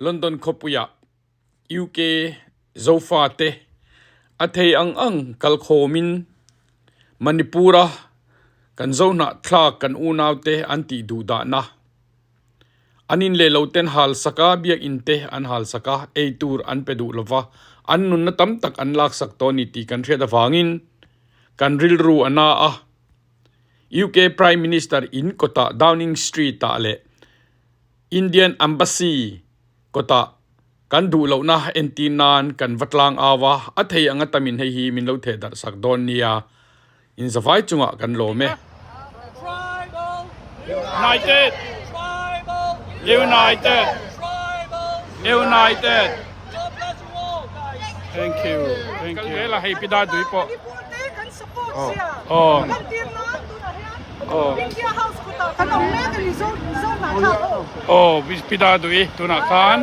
London khawpuiah UK Zofate a thei ang ang kalkhawmin Manipur-a kan Zohnahthlak kan unaute an tih duh dahna an in leh lo ten hal sak a, biakinn te an hal sak a, ei tur an pe duh lova, an nunna tam tak an laksak tawh a ni tih kan hriat avangin kan rilru a na a. UK Prime Minister in kawtah Downing Street-ah leh Indian Embassy kawtah kan duh lohna entir nan kan va tlang au a, a thei anga tamin hei hi min lo theh darh sak dawn nia, inzavai chungah kan lawm e. United! United! United! Thank you. Thank you. Kal hei pida dui pawh. Oh. Oh. Oh, pida dui tunah khan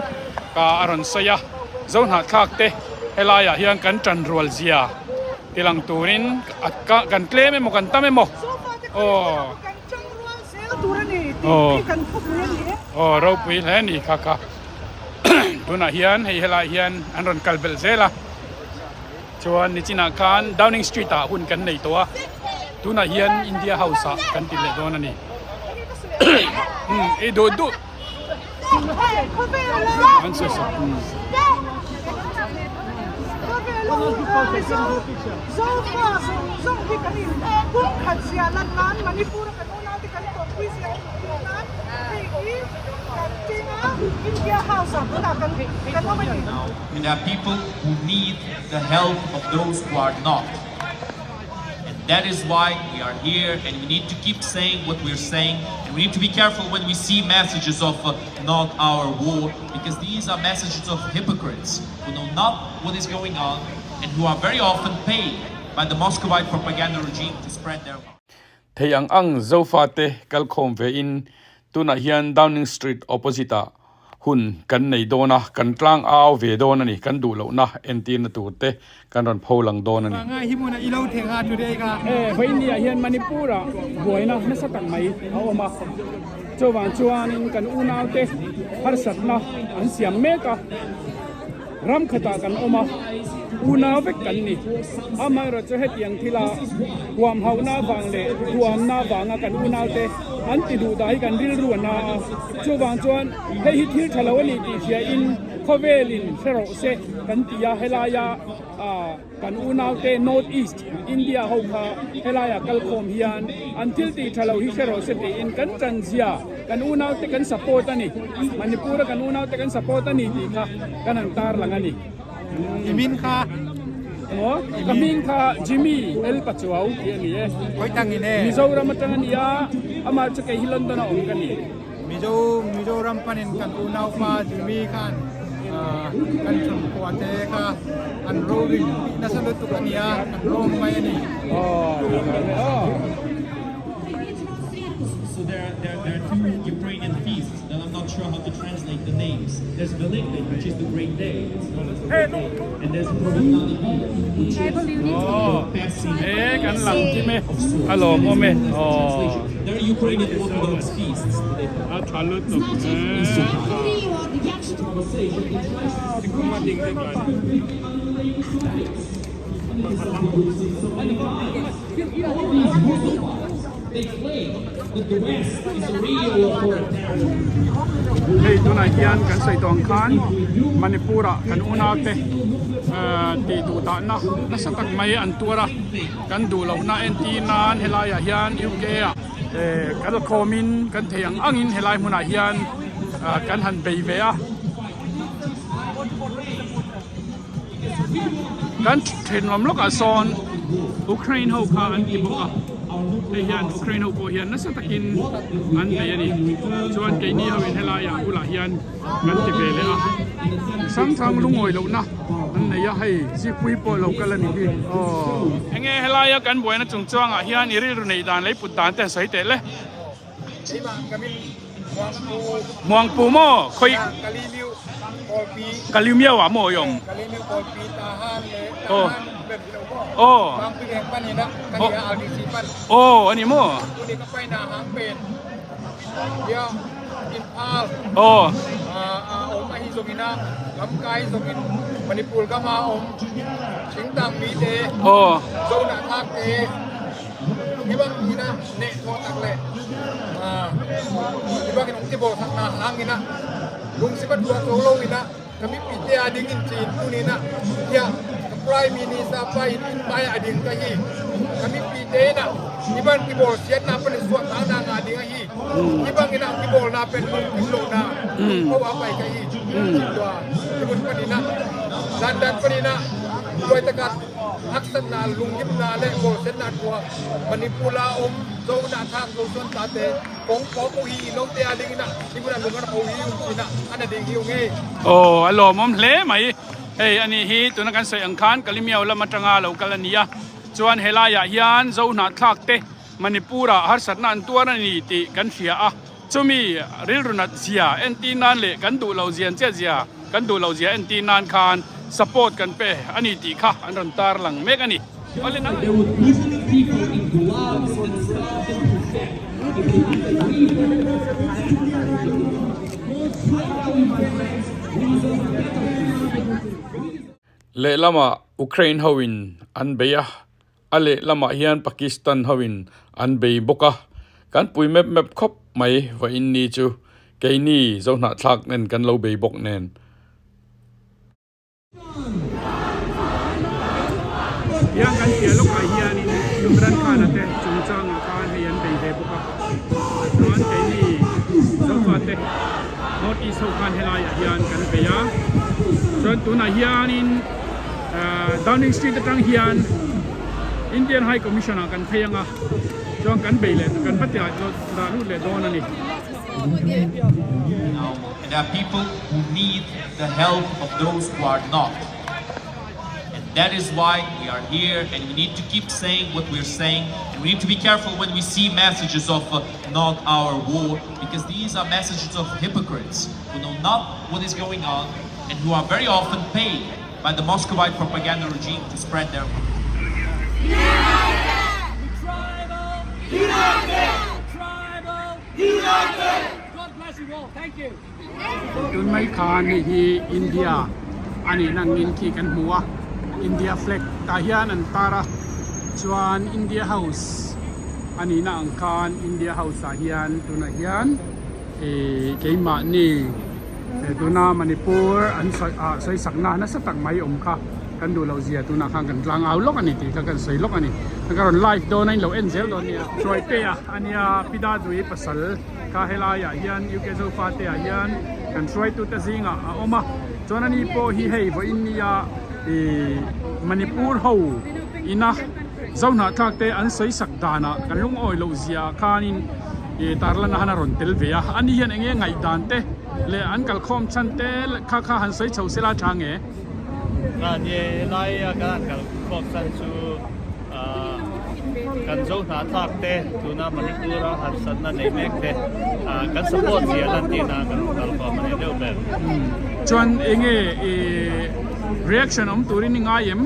ka a rawn sawi a. Zo hnahthlak te helaiah hian kan tan rual zia tilang turin kan tlem emaw kan tam emaw. Oh. Oh. Oh, ropui hle a ni kha kha. Tunah hian hei helai hian an rawn kal belh zel a chuan nichinah khan Downing Street ah hun kan nei tawh a tunah hian India House ah kan ti leh dawn a ni umm i duh duh an sawi sak umm. And there are people who need the help of those who are not. And that is why we are here and we need to keep saying what we're saying. And we need to be careful when we see messages of uh, not our war, because these are messages of hypocrites who know not what is going on and who are very often paid by the Muscovite propaganda regime to spread their Thei ang ang Zofate kalkhawm ve in tunah hian Downing Street opposite ah hun kan nei dawn a, kan tlang au ve dawn a ni, kan duh lohna entirna tur te kan rawn pho lang dawn a ni. Vanga hi hmunah i lo theng a today ka. He Vaindia hian Manipur ah buaina nasa tak mai a awm a, chuvang chuanin kan unaute harsatna an siam mek a. Ram khatah kan awm a, unau vek kan ni. Amaherawhchu hetiang thila huamhauhna avang leh huamna avanga kan unaute an ti duh dah hi kan rilru a na a. Chuvang chuan hei hi thil tha lo a ni tih hriain khawvelin hre rawh se kan ti a, helaia kan unaute North East India ho kha helaia kalkhawm hian an thil tih tha lo hi hre rawh se tiin kan tanzia kan unaute kan support a ni, Manipur a kan unaute kan support a ni tih kha kan han tarlang a ni. I min kha? Maw? Ka hming kha Jimmy L Pachuau tih a ni e. Khawi tang in e? Mizoram atang a ni a, amah chu kei hi London a awm ka ni. Mizo Mizoram panin kan unaupa Jimmy khan kan chhungkua te kha an rorin nasa lutuk a nia, kan rawm mai a ni. So there are, there, there are two Ukrainian feasts that I'm not sure how to translate the names. There's Velikday, which is the great day. It's known as the great day. And there's Provetani which is the passing Eh, kan lang kim e. of swords. A lawm awm e. That's the Aw. translation. There are Ukrainian Orthodox feasts that they have. A tha lutuk. Hei tunah hian kan sawi tawh ang khan Manipur ah kan unau te tih duh dahna nasa tak mai an tuar a kan duh lohna entir nan helai ah hian UK ah kal khawm in kan thei ang ang in helai hmunah hian kan han bei ve a. Kan thenawm lawkah sawn Ukraine ho kha an ti bawk a, hei hian Ukraine ho pawh hian nasa takin an bei a ni. Chuan keini ho in helaiah bulah hian kan ti ve leh a, Sangthang lungawi lohna an nei a, hei zikpui pawh lo kal a ni hi aw. Enge helaia kan buaina chungchuangah hian i rilru neih dan lei put dan te han sawi teh le. Muangpu maw khawi Kalimiau ah maw i awm aw aw aw a ni maw aw. zawng ina lamkai zawng in Manipur gama awm thingtang mi te Zohnah thlak te hi bang ina neh thawh tak leh hi bang in ung ti bawr sak na hlang ina lungsi bat ruah zo lo ina Ka mipi te a ding in cin tunin ah tiah ka Prime Minister pa in inn hmai ah a ding ka hi. Ka mipi te in ah hi ban tibor sian na pan in suah ta na nga ding a hi. Hi bang in ah tibor na pen lung kim lo na lung ko a pai ka hi. Cin tibun pan in ah London pan in ah tuai takat aksan na lungkim na le bol sen na tua Manipur la om zo na thang zo suan ta te Aw a lawmawm hle mai hei ani hi tuna kan sawi ang khan Kalimiao lam atanga lo kal a ni a chuan helaiah hian Zohnahthlak te Manipur ah harsatna an tuar a ni tih kan hria a chumi rilru nat zia entir nan leh kan duh lo zian chiah zia kan duh lo zia entir nan khan support kan pe a ni tih kha an rawn tarlang mek a ni. Lehlamah Ukraine hoin an bei a, a lehlamah hian Pakistan hoin an bei bawk a, kan pui mep mep khawp mai vawiin ni chu keini Zohnahthlak nen kan lo bei bawk nen. Tiang kan piah lawkah hianin Imran Khan-a te chungchangah khan hei an bei ve bawk a, chuan keini Zofa te North East ho khan helaiah hian kan bei a, chuan tunah hianin Downing Street atang hian Indian High Commission ah kan phei ang a, chuan kan bei leh kan va dah lut leh dawn a ni. There are people who need the help of those who are not. And that is why we are here and we need to keep saying what we're saying. And we need to be careful when we see messages of uh, not our war, because these are messages of hypocrites who know not what is going on and who are very often paid by the Muscovite propaganda regime to spread their... United! Tribal! United! Tribal! Tun mai khan hei hi India a nih na angin khi kan hmu a, India flag tah hian an tar a, chuan India house a nih na ang khan India house ah hian tunah hian ihh keimahni tuna Manipur an sawi ah sawi sakna nasa tak mai awm kha. Kan duh loh zia tunah khan kan tlang au lawk a ni tih kha kan sawi lawk a ni. Ka rawn live dawn a in lo en zel dawn nia. Hruaitea a nia Pidadui pasal kha helaiah hian UK Zofa te ah hian kan hruaitute zingah a awm a. Chuan ani pawh hi hei vawiin nia ih Manipur ho ina Zohnahthlak te an sawi sak danah kan lungawi loh zia khanin ih tarlan a han a rawn tel ve a. Ani hian eng nge ngaihdan te leh an kalkhawm chhan te kha kha han sawi chho sela tha nge? Ni laia kan han kal khawp chhan chu kan zo hnahthlak te tuna Manipur a harsatna nei mek te kan support zia lan tina kan kal khawm a ni deuh ber. Chuan enge i reaction awm turin i ngai em?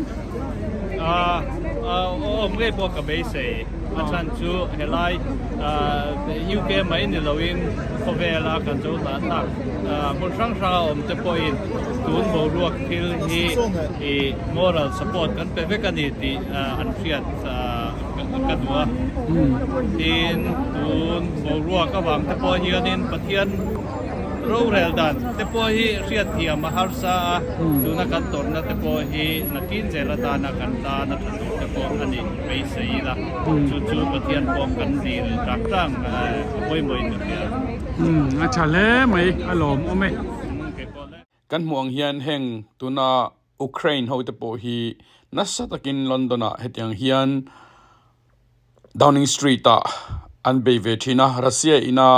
Awm ngei pawh ka beisei. A chhan chu helai UK mai ni loin khawvela kan zo hnahthlak hmun hrang hranga awm te pawhin tun boruak thil hi i moral support kan pe vek a ni tih an hriat ka duh a. Tin, tun boruak avang te pawh hianin Pathian rorel dan te pawh hi hriatthiam a harsa a, tuna kan tawrhna te pawh hi nakin zel atana kan tan a tha tur te pawh a nih beisei ila, chu chu Pathian pawh kan dil tak tang a pawimawhin ka hria. A tha hle mai, a lawmawm e. Kan hmuh ang hian heng tuna Ukraine ho te pawh hi nasa takin London ah hetiang hian Downing Street ah an bei ve thin a, Russia ina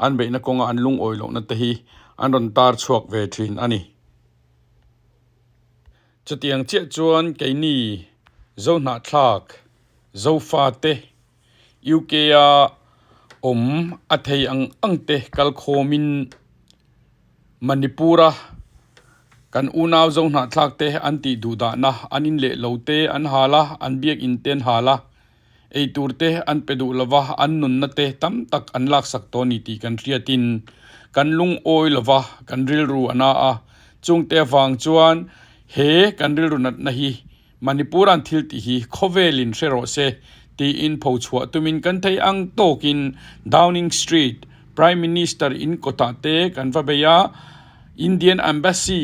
an beihna kawnga an lungawi lohna te hi an rawn tar chhuak ve thin a ni. Chutiang chiah chuan keini Zohnahthlak, Zofate, UK a awm a thei ang ang te kalkhawmin Manipur a kan unau Zohnahthlak te an tih duh dahna an in leh lo te an hal a, an biakin te an hal a, eitur te an pe duh lova an nunna te tam tak an laksak tawh a ni tih kan hriatin kan lungawi lova kan rilru a na a. Chungte avang chuan he kan rilru natna hi Manipur-a'n thil tih hi khawvelin hre rawh se tiin phochhuah tumin kan thei ang tawkin Downing Street, Prime Minister in kawtah te kan va bei a, Indian Embassy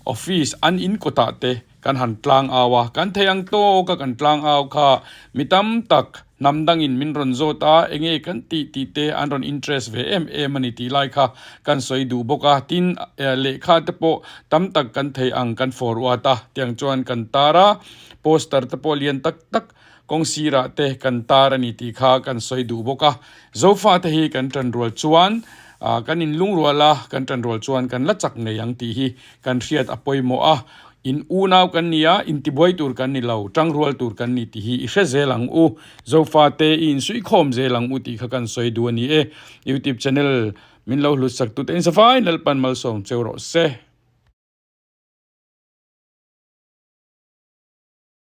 office an in kawtah te kan han tlang au a, kan thei ang tawka kan tlang au kha mi tam tak hnam dangin min rawn zawt a, enge kan tih tih te an rawn interest ve em em a ni tih lai kha kan sawi duh bawk a, tin lehkha te pawh tam tak kan thei ang kan forward a, tiang chuan kan tar a, poster te pawh lian tak tak kawng sirah te kan tar a ni tih kha kan sawi duh bawk a, Zofa te hi kan tanrual chuan kan inlungrual a, kan tanrual chuan kan la chak ngei ang tih hi kan hriat a pawimawh a, in unau kan ni a, intibuai tur kan ni lo, tangrual tur kan ni tih hi i hre zel ang u, Zofate i insuihkhawm zel ang u tih kha kan sawi duh a ni e. Youtube channel min lo hlut sak tute in safai Lalpan malsawm cheu rawh se.